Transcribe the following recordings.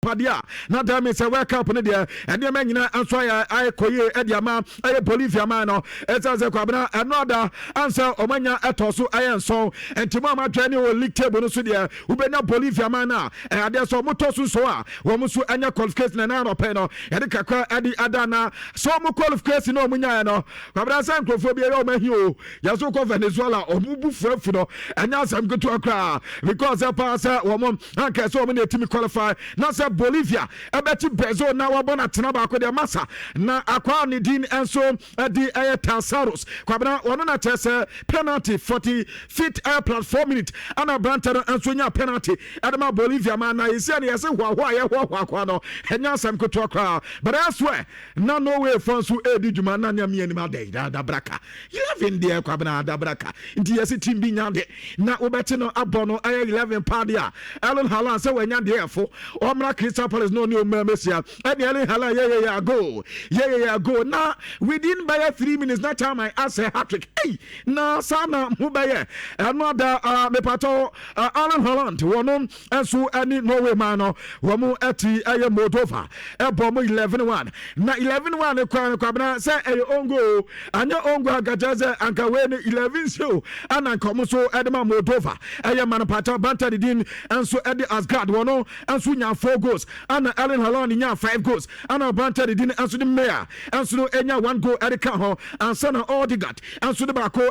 Padeɛ a na daa mi sɛ World Cup no deɛ, nneɛma nyinaa nso ayɛ ayɛkɔ yie ɛde ama ɛyɛ Bolivia man no, ɛsiane sɛ Kwabena ɛno ada ansa wɔn anya ɛtɔ so ɛyɛ 7. Nti mo a moadwɛn ne wɔ league table no so deɛ, wobɛnya Bolivia man no a ɛyɛ adeɛ sɛ wɔn tɔ so 7 a wɔn nso anya qualification. Ɛna anɔpɛ no yɛde kakra ɛde ada na sɛ wɔn qualification na wɔn nyaeɛ no, Kwabena, sɛ nkurɔfoɔ bi ɛyɛ wɔn ahi o. Yɛso kɔ Venezuela, wɔn bu fuafu no ɛnyɛ asɛm ketewa koraa, because ɛpaa sɛ wɔn anka sɛ wɔn na ɛtumi qualify na sɛ Bolivia ɛbɛkyi Brazil na wɔabɔ no atena baako deɛ masa. Na akwaa ne din nso ɛde ɛyɛ Tasaros, Kwabena, wɔno na kyerɛ sɛ penalty 45th air plus 4 minute ana aberantɛ no nso nya penalty ɛde ma Bolivia ma na yɛsi ɛne yɛsɛ hoahoa a yɛhoahoa akwaa no ɛnyɛ asɛm ketewa koraa. But elsewhere na Norway fɔ nso ɛredi dwuma na nea mianim adɛn adabraka 11 deɛ, Kwabena, adabraka. Nti yɛsi team bi nya de na wobɛte no abɔ no ɛyɛ 11 paa deɛ a, Erling Haaland sɛ wanya deɛ ɛfo ɔmmra Crystal Palace na ɔne ɔmma mɛsia. Ɛne Erling Haaland yɛyɛyɛ goal, yɛyɛyɛ goal na within bɛyɛ 3 minutes na chairman asɛ hat-trick. Ei, na saa na mo bɛyɛ ɛno ada. Mepatɔ Erling Haaland wɔno nso ɛne Norway man no wɔn ɛte ɛyɛ Moldova ɛbɔ mo 11-1 na 11-1 kwan no, Kwabena, sɛ ɛyɛ own goal anyɛ own goal ankakyɛ sɛ anka wei no 11-0 ɛna nka ɔmo nso ɛde ma Moldova ɛyɛ manopata banta de din nso ɛde Asgard wɔno nso nya four goals, ɛna Erling Haaland nya five goals, ɛna banta de din nso de Meyer nso no enya one goal ɛde ka ho ansa na Odegaard nso de baako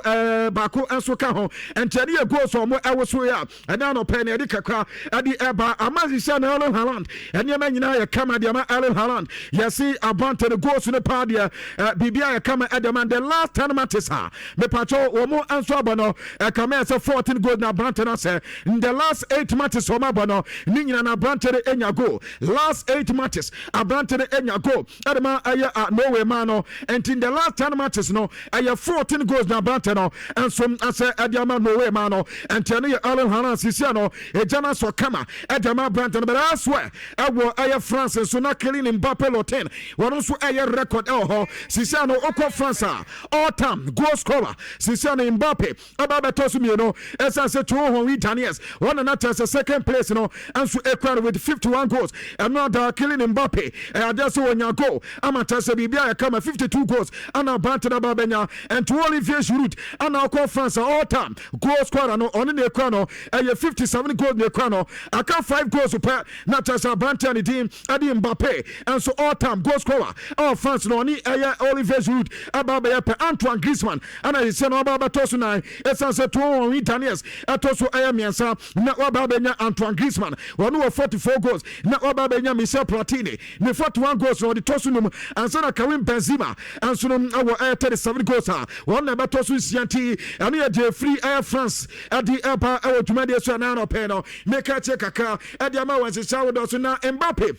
baako nso ka ho. Nti ɛne yɛ goals a ɔmo ɛwɔ so yɛ a ɛne anɔpɛ ne ɛde kakra ɛde ɛba ama hyehyɛ na Erling Haaland ɛnneɛma nyinaa yɛ kama deɛ ma Erling Haaland. Yɛsi abante no goals no paa deɛ, biribi a yɛ kama ɛde ma the last 10 matches a mepatɔ wɔn nso abɔ no, ɛkama yɛ sɛ 14 goals na aberante no asɛ. In the last eight matches wɔn abɔ no ne nyinaa na aberante no enya goal. Last eight matches aberante no enya goal ɛde ma ɛyɛ a Norway man no. Nti in the last 10 matches no ɛyɛ 14 goals na aberante no nso asɛ ɛde ama Norway man no. Nti ɛno yɛ Erling Haaland. Sisia no egya no asɔ kama ɛde ama aberante no. But elsewhere ɛwɔ ɛyɛ France nso na Kylian Mbappe Lottin wɔn nso ɛyɛ record ɛwɔ hɔ. Sisia no okɔ France a, all time goal scorer sisia no Mbappe ɛba abɛtɔ so mmienu, ɛsiane sɛ Thierry Henry Daniels wɔn nana kyerɛ sɛ second place no nso ekura no with 51 goals. Ɛno ada Kylian Mbappe ɛyɛ adeɛ sɛ wɔnya goal ama kyerɛ sɛ biribi a yɛka ma 52 goals ana aberante no aba abɛnya. Ɛnti Olivier Giroud ana ɔkɔ France all time goal scorer no, ɔno na ekura no, ɛyɛ 57 goals na ekura no. Aka 5 goals pɛ na kyerɛ sɛ aberante a ne din ɛde Mbappe nso all time goal scorer ɛwɔ France no, ɔne ɛyɛ Olivier Giroud ɛba abɛyɛ pɛ. Antoine Griezmann ɛna yɛsɛ no ɔba abɛtɔ so nan, ɛsiane sɛ Thierry Henry Daniels ɛtɔ so ɛyɛ mmiɛnsa na waba abɛnya Antoine Griezmann, wɔno wɔ 44 goals, na waba abɛnya Michel Platini ne 41 goals na ɔde tɔ so num, ansa na Karim Benzema nso no ɛwɔ ɛyɛ 37 goals a wɔn na ɛbɛtɔ so nsia. Nti ɛno yɛ deɛ firi ɛyɛ France ɛde ɛba ɛwɔ dwumadie so. Ɛnan ɔpɛ no meka kyerɛ kakra ɛde ama wɔn nhyehyɛ ahodoɔ so na Mbappe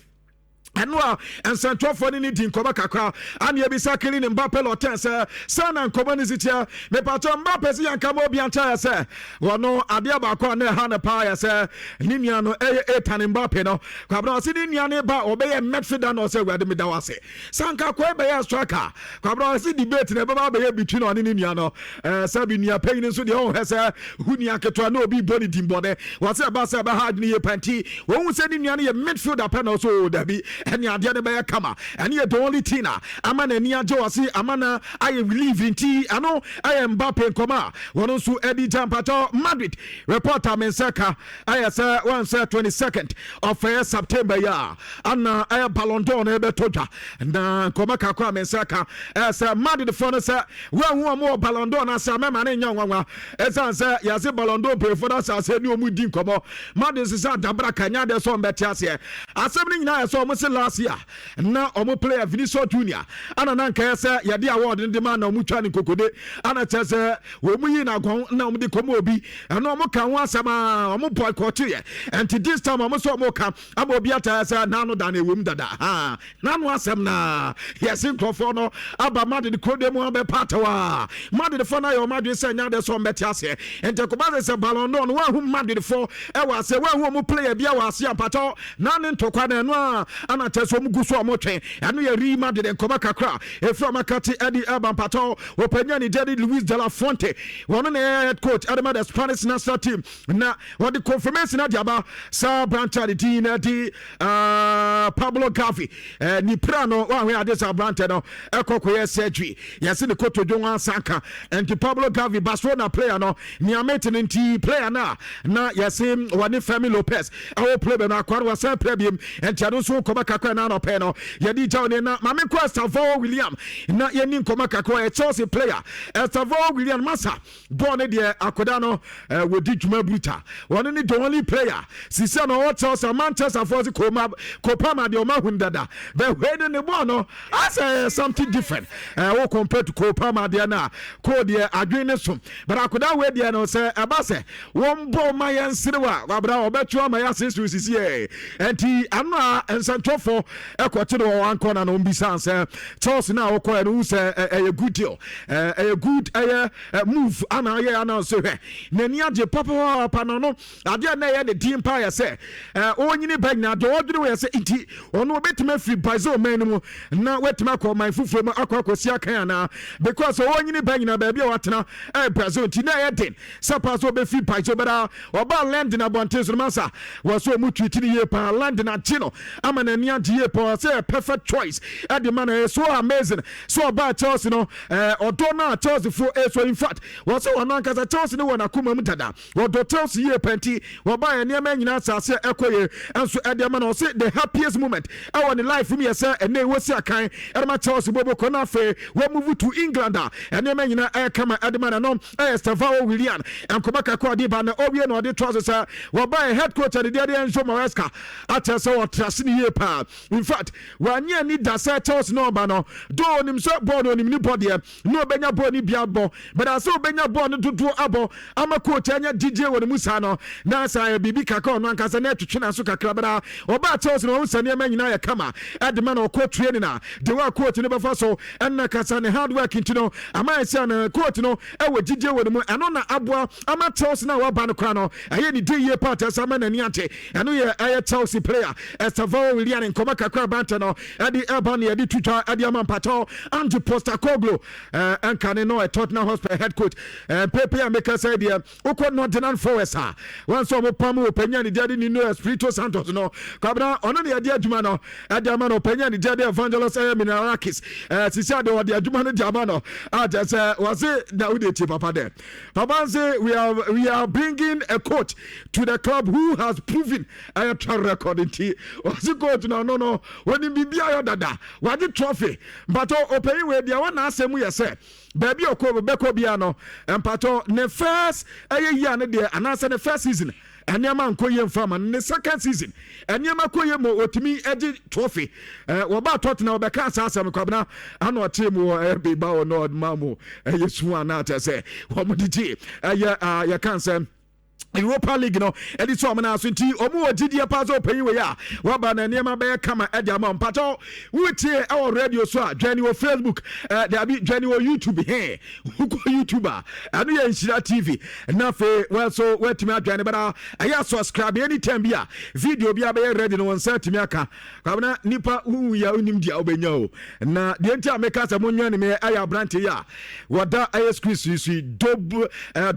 ɛno a nsɛntwerɛfoɔ no ne di nkɔmɔ kakra ane ebisa Kylian Mbappe Lottin sɛ sɛ na nkɔmɔ no si kyɛ. Mepatɔ Mbappe sɛ yɛnka ma obi ankyɛ yɛ sɛ wɔno adeɛ baako a na ɛha no paa yɛ sɛ ne nua no ɛyɛ Ethan Mbappe no. Kwabena, ɔse ne nua no ba ɔbɛyɛ midfielder na ɔsɛ Awurade meda wo ase sanka kɔɛ bɛyɛ striker. Kwabena, ɔse debate na ɛbɛba bɛyɛ between ɔne ne nua no, sɛ bi nua panyin nso deɛ ɔhwɛ sɛ hu nua ketewa na obi bɔ ne din bɔne. Wɔsɛ ɛba sɛ ɛbɛha adwene yie panti wɔn sɛ ne nua no yɛ midfielder pɛ na ɔsɛ o dabi, ɛne adeɛ no bɛyɛ kama. Ɛne yɛ the only thing a ama n'ani agye, wɔse ama na ayɛ relief. Nti ɛno ɛyɛ Mbappe nkɔmɔ a wɔn nso ɛde gya mpatɔ Madrid. Reporter me nsa ka ɛyɛ sɛ wɔn sɛ 22nd of ɛyɛ September yi a ana ɛyɛ Ballon d'Or no ɛbɛtɔ dwa. Na nkɔmɔ kakra a me nsa ka ɛyɛ sɛ Madrid foɔ no sɛ wɔn ho wɔn wɔ Ballon d'Or no ase a mɛma ne nya nwanwa, ɛsiane sɛ yɛase Ballon d'Or mpanyinfoɔ no asase ne wɔn di nkɔmɔ. Madrid sisa adabra ka nya adeɛ sɛ wɔn bɛte aseɛ. Asɛm no nyinaa yɛ sɛ wɔn se last year na wɔn player Vinicius Junior ana na nkaeɛ sɛ yɛde award no de ma na wɔn twa ne nkokode ana kyerɛ sɛ wɔn yi n'agɔn na wɔn de kɔm obi. Ɛno wɔn ka ho asɛm a wɔn boycott yɛ. Nti this time wɔn sɛ wɔn ka ama obi ata sɛ n'ano da na ewom dada ha n'ano asɛm na yɛsi nkurɔfoɔ no aba Madrid kuro de mu abɛpa atɛw a Madrid fo no ayɛ wɔn adwene sɛ nya adeɛ sɛ wɔn bɛte aseɛ. Nti kɔba sɛ Ballon d'Or no wɔahu Madrid fo ɛwɔ aseɛ, wɔahu wɔn player bi a wɔ aseɛ ampatɔ na ne ntɔkwa na ɛno a ana. Ana kyerɛ sɛ ɔmo gu so a ɔmo twɛn. Ɛno yɛ Real Madrid nkɔmɔ kakra efiri ɔmo akate ɛde ɛba. Mpatɔ ɔpanyin ne deɛ Luis de la Fuente, wɔn na ɛyɛ head coach ɛde ma the Spanish national team, na wɔde confirmation ade aba saa aberante a ne din na ɛde Pablo Gavi ne pra no wɔahwɛ ade sɛ aberante no ɛkɔ kɔyɛ surgery, yɛse ne kotodwo ho asanka. Nti Pablo Gavi, Barcelona player no, nea mete no nti player no a na yɛse wɔne Fermin Lopez ɛwɔ play bɛ no akoa no wɔsɛn player biem. Nti ɛno nso nkɔmɔ kakra na anɔpɛ no yɛde gyaw ne na maame kɔ Estevao William na yɛni nkɔmɔ kakra. Ɔyɛ Chelsea player. Estevao William masa bɔɔl no deɛ, akoda no wɔdi dwuma bruta. Wɔno ne the only player sisi a na ɔwɔ Chelsea. Manchester foɔ se koma kopama deɛ ɔma hun dada, but wei de ne bɔɔl no asɛ something different. Wo compare to kopama deɛ no a, ko deɛ adwene ne so, but akoda wei deɛ no sɛ ɛba sɛ wɔn bɔ ma yɛn serew a, wabra ɔbɛtwe ama yɛ asese sisi yɛ. Nti ano a nsɛntwerɛfoɔ ɛkɔkye no wɔ ankɔ na no mbisa sɛ Chelsea na wɔkɔ ɛno sɛ ɛyɛ good deal, ɛyɛ good ɛyɛ move ana ayɛ ana nso hwɛ n'ani agye papaapa no adeɛ na ɛyɛ ne din pa yɛ sɛ ɔnyini ba nyinaa deɛ ɔdwene wɔ yɛ sɛ nti ɔno ɔbɛtumi afiri Brazil man no mu na watumi akɔ ɔman foforɔ mu akɔ akɔsi akan anaa, because ɔnyini ba nyinaa baabi a watena ɛyɛ Brazil, nti na ɛyɛ den sɛ paa sɛ ɔbɛfiri Brazil bɛda ɔbaa London abɔnten so no. Masa wɔ so ɔmu tweet no yie paa. London agye no ama n'ani agye yie paa sɛ perfect choice ɛde ma no. Ɛyɛ so amazing sɛ ɔbaa Chelsea no, ɔdɔ no a Chelsea fo ɛso. In fact, wɔ sɛ ɔno ankasa Chelsea no wɔ n'akoma mu dada, wɔdɔ Chelsea yie pɛ, nti wɔbaa yɛ nneɛma nyinaa asase a ɛkɔ yie nso ɛde ama no. Ɔse the happiest moment ɛwɔ ne life mu yɛ sɛ ɛnɛ wɔsi akan ɛde ma Chelsea bobo kɔ no, afei wɔ move to England a nneɛma nyinaa ɛyɛ ɛde ma no. No ɛyɛ Estevao Willian nkɔmɔ kakra ɔde ba na ɔwie na ɔde to so sɛ wɔbaa head coach ɛde deɛ Enzo Maresca akyerɛ sɛ wɔtra se ne yie paa. In fact, wanyɛ ani da sɛ Chelsea na ɔba no do, onim sɛ bɔɔl no onim ne bɔ deɛ na ɔbɛnya bɔɔl no bi abɔ, but asɛ ɔbɛnya bɔɔl no dodoɔ abɔ ama coach anya gyigye wɔ ne mu saa no na saa yɛ biribi kakra ɔno ankasa na ɛtwetwe n'aso kakra bɛda. Ɔbaa Chelsea na ɔho sɛ nneɛma nyinaa yɛ kama ɛde ma na ɔkɔ training a de wɔ coach no bɛfa so ɛnna kasa ne hard work nti no ama ɛsɛ na coach no ɛwɔ gyigye wɔ ne mu. Ɛno na aboa ama Chelsea na waba no kora no ɛyɛ ne di yie paa kyerɛ sɛ ama n'ani agye. Ɛno yɛ ɛyɛ Chelsea player Estevao Willian nkɔmɔ kakra abante no ɛde ɛba ne yɛde tutwa ɛde ama. Mpakyɛw, Ange Postecoglou ɛnka ne no ɛ Tottenham Hotspur head coach mpepe a meka sɛ deɛ wokɔ Nottingham Forest a wɔn nso ɔmo pam wɔ panyin ne deɛ de Nuno Espirito Santos no, kwabena ɔno ne yɛde adwuma no ɛde ama no. Panyin ne deɛ de Evangelos ɛyɛ Minarakis sisi ade ɔde adwuma no de ama no a kyerɛ sɛ wɔse na wode tie papa dɛ papa nse we are bringing a coach to the club who has proven ɛyɛ track record. Nti wɔse coach no ɔno no wɔnim biribi ayɔ dada, wagye trophy. Mpatɔ ɔpanyin wei deɛ wɔn n'asɛm mu yɛ sɛ baabi a ɔkɔ bɛkɔ bia no, mpatɔ ne first ɛyɛ yia no deɛ anaasɛ ne first season nneɛma nkɔ yie nfa ma no, ne second season nneɛma kɔ yie ma otumi gye trophy. Wɔba Tottenham wɔbɛka asa asɛm kwabena ana ɔte mu wɔ ɛyɛ beba wɔ no ɔdema mu ɛyɛ sun ana kyerɛ sɛ wɔn de gye ɛyɛ yɛka nsɛm Europa League no ɛde sɛ ɔmo naa so. Nti ɔmo wɔ gyidie paa sɛ ɔpanyin wei a waba na nneɛma bɛyɛ kama ɛde ama. Mpatɔ wotie ɛwɔ radio so a, dwani wɔ Facebook, dabi, dwani wɔ YouTube. He wokɔ YouTube a, ɛno yɛ Nhyira TV, na afei wɔn nso wɔatumi adwane bɛda ɛyɛ subscribe. Anytime bi a video bi a bɛyɛ ready no, wɔn nsa atumi aka. Kwabena nipa huhu yɛ onim deɛ wobɛnya o. Na deɛ nti a meka sɛ monwɛne me ɛyɛ aberante yi a wɔda ɛyɛ screen suisui dob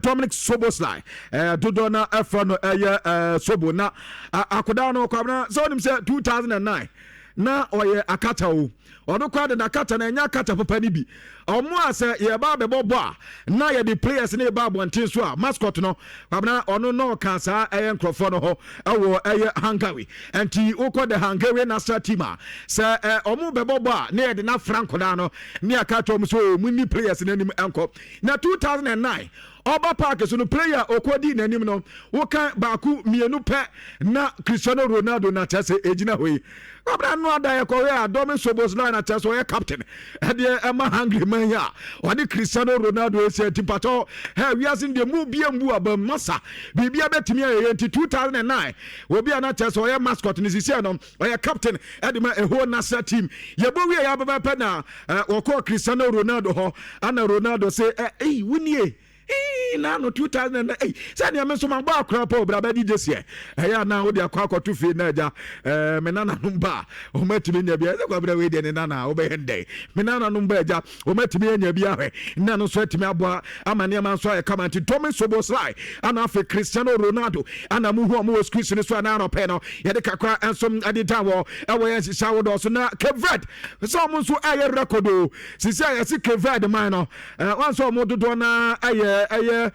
Dominic Soboslai, dodoɔ na ɛfrɛ no ɛyɛ Sobo. Na akodaa no, kwabena, sɛ wonim sɛ 2009 na ɔyɛ akata o, ɔno koraa de n'akata na ɛnyɛ akata papa no bi. Ɔmo a sɛ yɛba abɛbɔ bɔ a na yɛde players ne ba abɔnten so a mascot no, kwabena, ɔno na ɔka saa ɛyɛ nkurɔfoɔ no hɔ ɛwɔ ɛyɛ Hungary. Nti wokɔ the Hungary national team a, sɛ ɔmo bɛbɔ bɔ a na yɛde n'afra nkɔdaa no ne aka kyerɛ ɔmo sɛ ɔmo ni players n'anim ɛnkɔ. Na 2009 ɔba park so no, player okɔdi n'anim no, woka baako mmienu pɛ na Cristiano Ronaldo na kyerɛ sɛ ɛgyina hɔ yi. Kwabena no ada yɛkɔhwɛ a, Dominik Szoboszlai na kyerɛ sɛ ɔyɛ captain ɛdeɛ ɛma Hungary man yi a ɔne Cristiano Ronaldo ɛsi ati. Mpatɔ ɛ wiase no deɛ mu bia mbu aba masa biribia bɛtumi ayɛyɛ. Nti 2009 obi a na kyerɛ sɛ ɔyɛ mascot no, sisiɛ no ɔyɛ captain ɛde ma ɛho national team. Yɛbɔ wie yɛ abɛbɛpɛ na wɔkɔɔ Cristiano Ronaldo hɔ ana Ronaldo sɛ ɛyi wonie. Ei, na no 2000, ei, sɛdeɛ me nso mabɔ akora pa obra bɛgye jersey ɛ. Ɛyɛ a na wode akɔ akɔto fie na agya me nananom ba a wɔmatumi anya bi. Ɛsɛ Kwabena wei deɛ ne nana a wobɛyɛ ndɛn. Me nananom ba agya wɔmatumi anya bi ahwɛ na no nso atumi aboa ama nneɛma nso ayɛ kama. Nti Domi Szoboszlai ana afei Cristiano Ronaldo ana muhu ɔmo wɔ screens no so a na anɔpɛ no yɛde kakra nso de dan wɔ ɛwɔ yɛn nhyehyɛ ahodoɔ so. Na Cape Verde sɛ ɔmo nso ɛyɛ record o. Sisi a yɛsi Cape Verde man no, wɔn sɛ ɔmo dodoɔ na ɛyɛ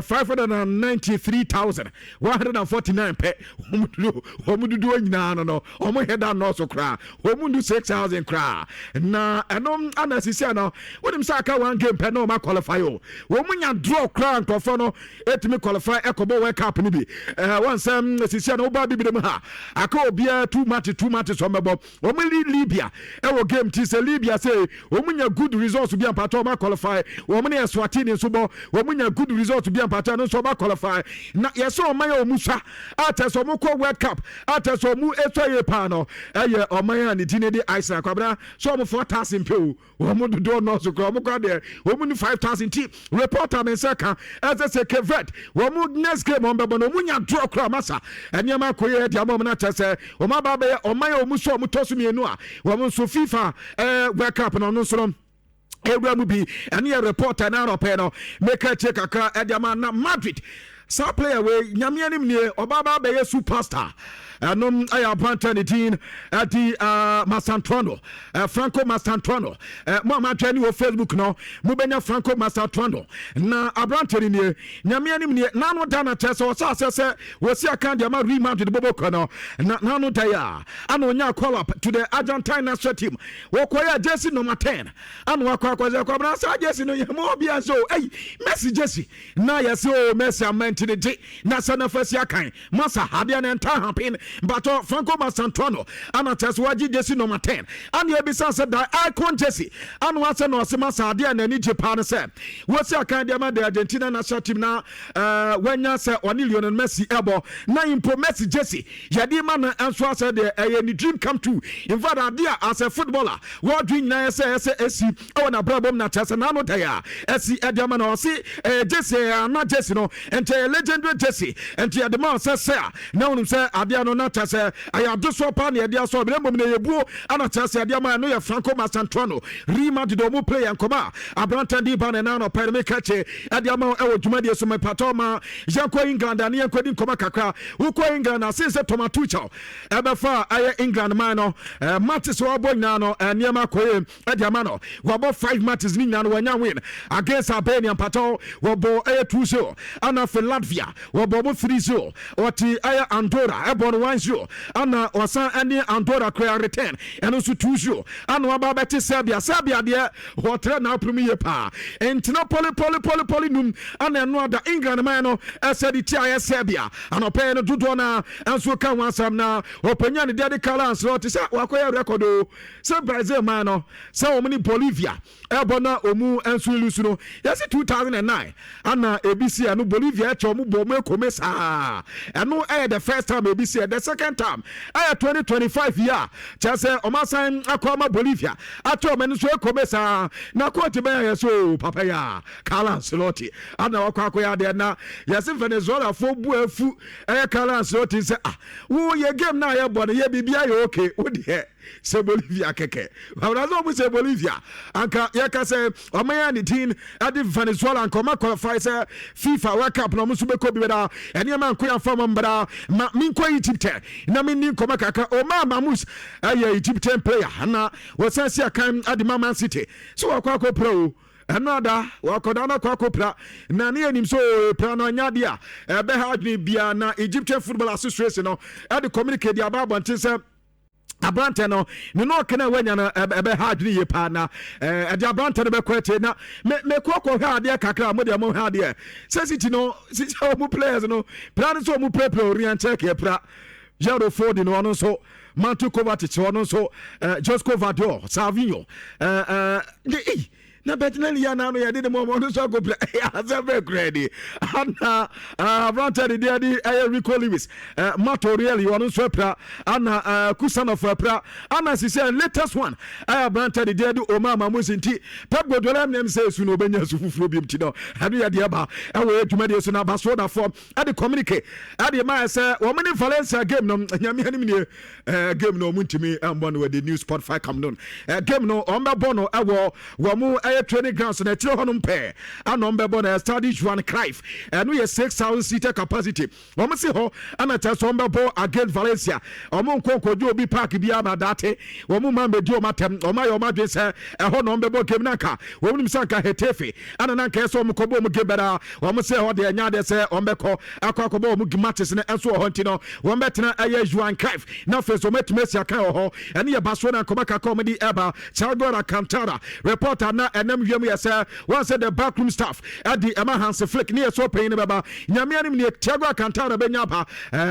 593,149 pɛ. Wɔn dodoɔ nyinaa no, wɔn hɛ da nnɔɔso koraa, wɔn ndu 6,000 koraa. Na ɛno ana sisi a no wɔnim sɛ aka one game pɛ na wɔn aqualify o. Wɔn nya draw koraa, nkurɔfoɔ no etumi qualify ɛkɔbɔ World Cup no bi. Wɔn sɛ sisi a no wɔba bibire mu ha, aka obiara two matches, two matches wɔn bɛbɔ. Wɔn ne Libya ɛwɔ game ti sɛ Libya sɛ wɔn nya good results bi ampatɔ, wɔn aqualify. Wɔn ne Eswatini nso bɔ, wɔn nya good results bi ampatɔ, ɛno nso wɔn aqualify. Na yɛsɛ ɔman a wɔn sua a kyɛ sɛ wɔn kɔ World Cup a kyɛ sɛ wɔn esua yie paa no, ɛyɛ ɔman a ne din de Iceland. Kwabena sɛ wɔn 4,000 pɛ o, wɔn dodoɔ nɔɔso koraa, wɔn kora deɛ wɔn ni 5,000. Ti reporter mi nsa ka ɛsɛ sɛ Cape Verde wɔn next game wɔn bɛbɔ no, wɔn nya draw koraa masa, nneɛma akɔ yɛ ɛde ama wɔn, na kyɛ sɛ wɔn aba abɛyɛ ɔman a wɔn so wɔn tɔ so mmienu a wɔn nso FIFA World Cup na ɔno nso no ewura mu bi. Ɛne yɛ reporter na anɔpɛ no meka kyerɛ kakra ɛde ama. Na Madrid saa player wei, Nyame anim nie, ɔbaa ba bɛyɛ superstar. Ɛnom ɛyɛ aberantɛ ne din ɛdi Mastantuono, Franco Mastantuono. Mo a moatwa ne wɔ Facebook no, mobɛnya Franco Mastantuono. Na aberantɛ no nie, Nyame anim nie, n'ano da na kyerɛ sɛ ɔsɛ asɛ sɛ wɔsi aka deɛ ma Real Madrid bɔbɔ kɔ no. Na n'ano da yi a ana ɔnya call up to the Argentine national team, wɔkɔyɛ jersey number 10 ana wakɔ akɔsɛ kɔbena saa jersey no yɛ ma obia nso. Ɛyi Messi jersey na yɛsɛ o Messi ama nti ne gye na sɛ nafa si akan masa adeɛ no ɛnta happen. But Franco Mastantuono ana kyerɛ sɛ wagye jersey number 10 ana ebisa sɛ da icon jersey ana wasɛ na ɔse masa adeɛ a n'ani gye paa no sɛ wɔsi akan deɛ ma the Argentina national team na wanya sɛ ɔne Lionel Messi ɛbɔ, na mpo Messi jersey yɛde ma no nso asɛ deɛ ɛyɛ ne dream come true. In fact, adeɛ a as a footballer wɔdwe nyinaa sɛ ɛsɛ ɛsi ɛwɔ n'abrabɔ mu na kyerɛ sɛ n'ano da yɛ a ɛsi ɛde ama no. Ɔse ɛyɛ jersey, ɛyɛ ana jersey no nti ɛyɛ legendary jersey nti yɛde ma ɔsɛ sɛ a na wɔnim sɛ adeɛ no na kyerɛ sɛ ɛyɛ adesoɔ paa na yɛde asɔ ɔbɛrɛ mmom na ɛyɛ buo ana kyerɛ sɛ yɛde ama. Ɛno yɛ Franco Mastantuono, Real Madrid ɔmo player. Nkɔmɔ a aberanteɛ de ba ne nan ɔpɛ no meka kye ɛde ama ɛwɔ dwumadie so. Mepatɔ ma yɛnkɔ England a ne yɛnkɔdi nkɔmɔ kakra. Wokɔ England a, sen sɛ Thomas Tuchel ɛbɛfa ɛyɛ England man no, matches wɔabɔ nyinaa no, nneɛma akɔyɛ ɛde ama no. Wɔabɔ five matches ne nyinaa no wɔanya win. Against Albania mpatɔ wɔbɔ ɛyɛ 2-0, ana afei Latvia wɔbɔ mo 3-0, ɔte ɛyɛ Andorra ɛbɔ no 1-0, ana ɔsan ɛne Andorra koraa return ɛno nso 2-0, ana waba bɛte Serbia. Serbia deɛ wɔtrɛ n'apono mu yie paa, ntena pɔli pɔli pɔli pɔli num ana ɛno ada England man no ɛsɛ de tia ayɛ Serbia. Anɔpɛ no dodoɔ no nso ka ho asɛm na ɔpanya ne deɛ de Carlo Ancelotti sɛ wakɔyɛ record o, sɛ Brazil man no sɛ wɔn ne Bolivia ɛbɔ na wɔn nso lose no, yɛsi 2009 ana ebi si ɛno Bolivia ɛkyɛ wɔn bɔ wɔn ekome saa. Ɛno ɛyɛ the first time ebi si. The second time ɛyɛ 2025 yi a kyerɛ sɛ wɔn asan akɔ ama Bolivia ato wɔn ani nso ekome saa. Na coach bɛyɛ yɛ so papa yi a Carlo Ancelotti ana wakɔ akɔyɛ adeɛ na yɛsi Venezuela fo bu afu ɛyɛ Carlo Ancelotti sɛ, ah, wo yɛ game na yɛ bɔ no yɛ biribi ayɛ okay, wo deɛ sɛ Bolivia kɛkɛ wawura sɛ ɔmo sɛ Bolivia anka yɛka sɛ ɔmo yɛ ne din ɛde Venezuela anka ɔmo qualify sɛ FIFA World Cup na ɔmo nso bɛkɔ bi bɛda ɛnneɛma nko yɛn fa ɔmo mbɛda. Ma minkɔ Egypt na mi ni nkɔmɔ kakra. Omar Marmoush ɛyɛ Egyptian player na wɔsan si akan ɛde ma Man City so wɔkɔ akɔ pira o. Ɛno ada wɔakɔda no akɔ akɔpira na ne yɛnim sɛ pira no anya adeɛ a ɛbɛha adwene biara. Na Egyptian Football Association no ɛde communicate de aba abɔnten sɛ aberantɛ no ne na ɔka no a wanya no ɛbɛha adwene yie paa na ɛde aberantɛ no bɛkɔ akyire. Na mekɔ kɔhwɛ adeɛ kakra a modeɛ mohwɛ adeɛ sɛ City no sɛ ɔmo players no pra no sɛ ɔmo pirapira Rayan Cherki pra, Jairo Foden ɔno nso, Mateo Kovacic ɔno nso, Josko Gvardiol, Savinho. Na Bertinelli yɛ anaa no yɛde ne mu ɔmo nso akɔpira. Ɛyɛ asɛm bɛɛ koraa ni. Ana aberante de deɛ de ɛyɛ Rico Lewis, Matt O'Reilly, ɔno nso apira. Ana Khusanov apira. Ana sisi latest one ɛyɛ aberante de deɛ de Omar Marmoush. Nti Pep Guardiola mnam sɛ esu no ɔbɛnya su foforɔ bi nti no, ɛno yɛ deɛ ba ɛwɔ dwumadie so. Na Barcelonafoɔ ɛde communique ɛde maa sɛ wɔn ne Valencia game no, Nyame anim nie, game no wɔn ntumi mbɔ no wɔ the new Spotify Camp Nou. Game no wɔn bɛbɔ no ɛwɔ wɔn ɛyɛ training grounds na akyire hɔnom pɛɛ ana wɔn bɛbɔ no, Stade Johan Cruyff. Ɛno yɛ 6,000 seater capacity. Wɔn si hɔ ɛna kyerɛ sɛ wɔn bɛbɔ against Valencia. Wɔn nkɔ nkɔgye obi park bi ama daate wɔn mu mbɛdi wɔn atɛm. Wɔn ayɛ wɔn adwene sɛ ɛhɔ na wɔn bɛbɔ game. Nanka wɔn nim sɛ anka Getafe ɛna nanka ɛsɛ wɔn kɔbɔ wɔn game bɛda. Wɔn sɛ ɛhɔ deɛ, ɛnya adeɛ sɛ wɔn bɛkɔ akɔbɔ wɔn matches no ɛnso wɔ hɔ. Nti no wɔn bɛtena ɛyɛ Johan Cruyff na afei so wɔn atumi asi akan wɔ hɔ. Ɛne yɛ Barcelona nkɔmɔ kakra wɔn de ɛba. Thiago Alcantara reporter na ɛnam wiem yɛ sɛ wɔn sɛ the backroom staff ɛde ɛma Hansi Flick ne yɛ so panyin no bɛba. Nyame anim ne Thiago Alcantara bɛnya aba.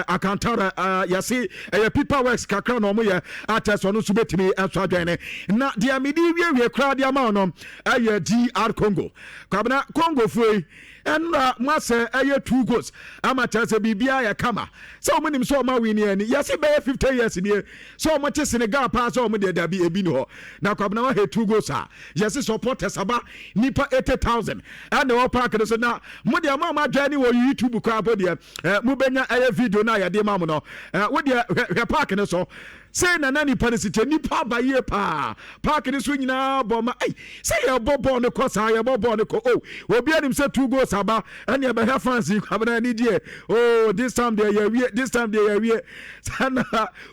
Alcantara yɛse ɛyɛ paper works kakra na ɔmo yɛ akyɛ sɛ ɔno nso bɛtumi ɛnso adwɛn ne. Na deɛ mede wiewie koraa de ama no ɛyɛ DR Congo. Kwabena, Congofoɔ yi ɛnura mo asɛ ɛyɛ two goals ama kyerɛ sɛ biribiara yɛ kama sɛ ɔmo nim sɛ ɔmo awi ni ani. Yɛsi bɛyɛ 50 years nie sɛ ɔmo te Senegal paa sɛ ɔmo deɛ, dabi, ebi ni hɔ. Na Kwabena, wahɛ two goals a yɛsi supporters aba, nipa 80,000 ɛna ɛwɔ park no so. Na mo deɛ, mo a mo adwa ni wɔ YouTube koraa po deɛ, mo bɛnya ɛyɛ video no a yɛde ma mo no. Wo deɛ, hwɛ park no so sei na nipa no si kyɛ. Nipa aba yie paa, park no so nyinaa bɔ ma. Ɛy, sɛ yɛbɔ bɔɔl no kɔ saa, yɛbɔ bɔɔl no kɔ o, obi anim sɛ two goals aba. Ɛne ɛbɛhwɛ fans yi, Kwabena, ani deɛ, oh, this time deɛ yɛwie, this time deɛ yɛwie. Saa na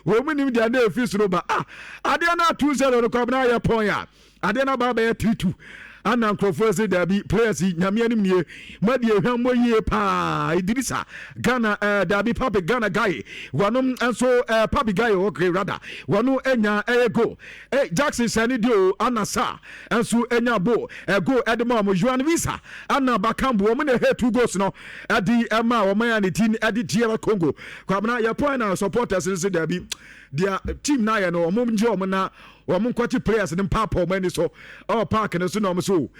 wɔn mu nim deɛ na efi soro ba. Ah, adeɛ no a 2-0 no, Kwabena, yɛ pɔn a adeɛ no aba bɛyɛ 3-2. Ana nkurɔfoɔ sɛ dabi, players yi, Nyame anim nie, moadi ehwammɔ yie paa. Idrissa Ghana, dabi, Pape Gana Gueye, wɔnom nso, Pape Gueye, okay, rather, wɔno anya ɛyɛ goal. Jackson hyɛ ne di o. Ana sa nso anya bo goal ɛde ma wɔn. Yoane Wissa ana Bakambu, wɔn na ɛhɛ two goals no ɛde ɛma wɔn a ne team ɛde DR Congo. Kwabena, yɛ point na supporters nso dabi, deɛ team na yɛ no, wɔn ngye wɔn na wɔn nkɔkye players no mpaapa wɔn ani so ɛwɔ park no so. Na wɔn so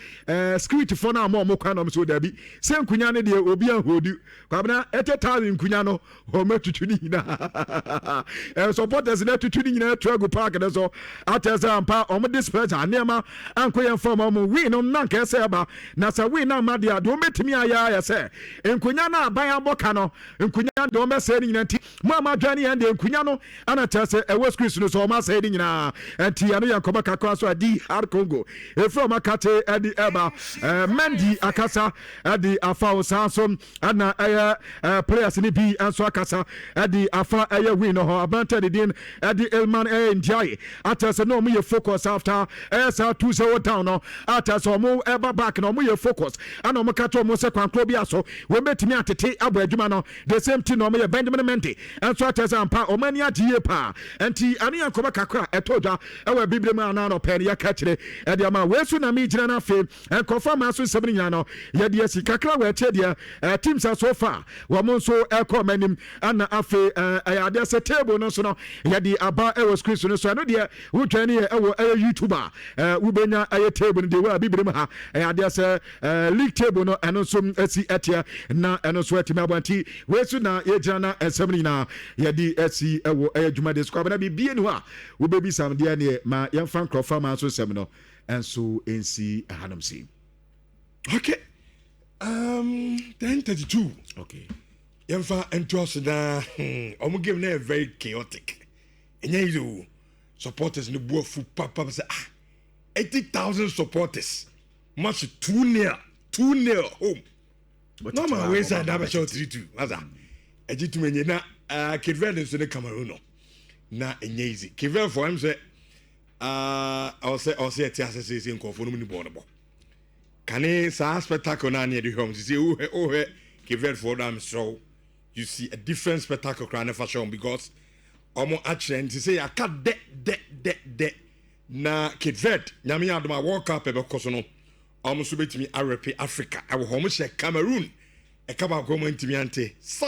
security foɔ no a wɔn kwan na wɔn so dabi sɛ nkunya no deɛ, obi ahodi. Kwabena, 80,000 nkunya no, wɔn atutu ne nyinaa. Supporters no atutu ne nyinaa atu agu park no so atɛ sɛ ampa wɔn disperse nneɛma ankɔ yɛn fam. Wɔn win no nanka ɛsɛ ɛba na sɛ win no ama deɛ wɔn bɛtumi ayɛ sɛ nkunya no aban abɔ ka no, nkunya deɛ wɔn bɛsɛe ne nyinaa. Nti mo a mo adwa ne yɛn deɛ, nkunya no ana kyerɛ sɛ ɛwɔ screens no so, ɔmo asɛe ne nyinaa. Nti ɛno yɛ nkɔmɔ kakra so a DR Congo efiri ɔmo akate ɛde ɛba. Mendy akasa ɛde afa o, saa nso ɛna ɛyɛ players ne bi nso akasa ɛde afa ɛyɛ win no hɔ. Aberante de din ɛde Iliman ɛyɛ Ndiaye akyerɛ sɛ na ɔmo yɛ focus after ɛyɛ saa 2-0 down no, akyerɛ sɛ ɔmo ɛba back na ɔmo yɛ focus, ɛna ɔmo ka kyerɛ ɔmo sɛ kwankoro bi aso wɔn bɛtumi atete abɔ adwuma no. The same thing na ɔmo yɛ. Benjamin Mendy nso akyerɛ sɛ ampa ɔmo ani agye yie paa. Nti ɛno yɛ nkɔmɔ kakra ɛtɔ dwa ɛwɔ abibire mu anaa nɔpɛ no yɛka kyerɛ ɛde ama wei so na mi gyina no. Afei nkɔfo ama so nsɛm no nyinaa no, yɛde asi kakra wɔ akyire deɛ team sɛ so far wɔn nso ɛkɔ ɔmo anim. Ɛna afei ɛyɛ adeɛ sɛ table no nso no yɛde aba ɛwɔ screen so no so. Ɛno deɛ, wotwɛn ne yɛ ɛwɔ ɛyɛ YouTube a, wobɛnya ɛyɛ table no deɛ wɔ abibire mu ha. Ɛyɛ adeɛ sɛ league table no, ɛno nso asi ɛteɛ na ɛno nso atumi abɔ. Nti wei so na yɛgyina na nsɛm no nyinaa yɛde asi ɛwɔ ɛyɛ dwumadi so. Kwabena, bibie ni hɔ a wobɛbisa deɛ neɛ ma yɛmfa nkurɔfoɔ ama nso nsɛm no ɛnso nsi hanom si. Okay, 10:32. Yɛmfa ntoa so na ɔmo game no yɛ very chaotic. Ɛnyɛ easy o. Supporters no bu afu papa sɛ, ah, 80,000 supporters match 2-0, 2-0 home. Normal wey side na bɛhyɛ 3-2 masa ɛgye tumi enye na Cape Verde nso ne Cameroon no na ɛnyɛ easy. Cape Verde fɔ ɛm sɛ ɔsɛ ɛte ase sɛ nkɔfoɔ no mu ni bɔɔl no bɔ kane saa spectacle naa ne yɛde hwɛ ɔmo sisi. Wohwɛ Cape Verde foɔ no a, mesrɛ, you see a different spectacle koraa ne fa hyɛ ɔmo because ɔmo akyerɛ. Nti sɛ yɛaka dɛ dɛ dɛ dɛ na Cape Verde, Nyame yɛ adom a, World Cup ɛbɛkɔ so no, ɔmo nso bɛtumi arep Africa ɛwɔ hɔ. Ɔmo hyɛ Cameroon ɛka baako, ɔmo ntumi ante.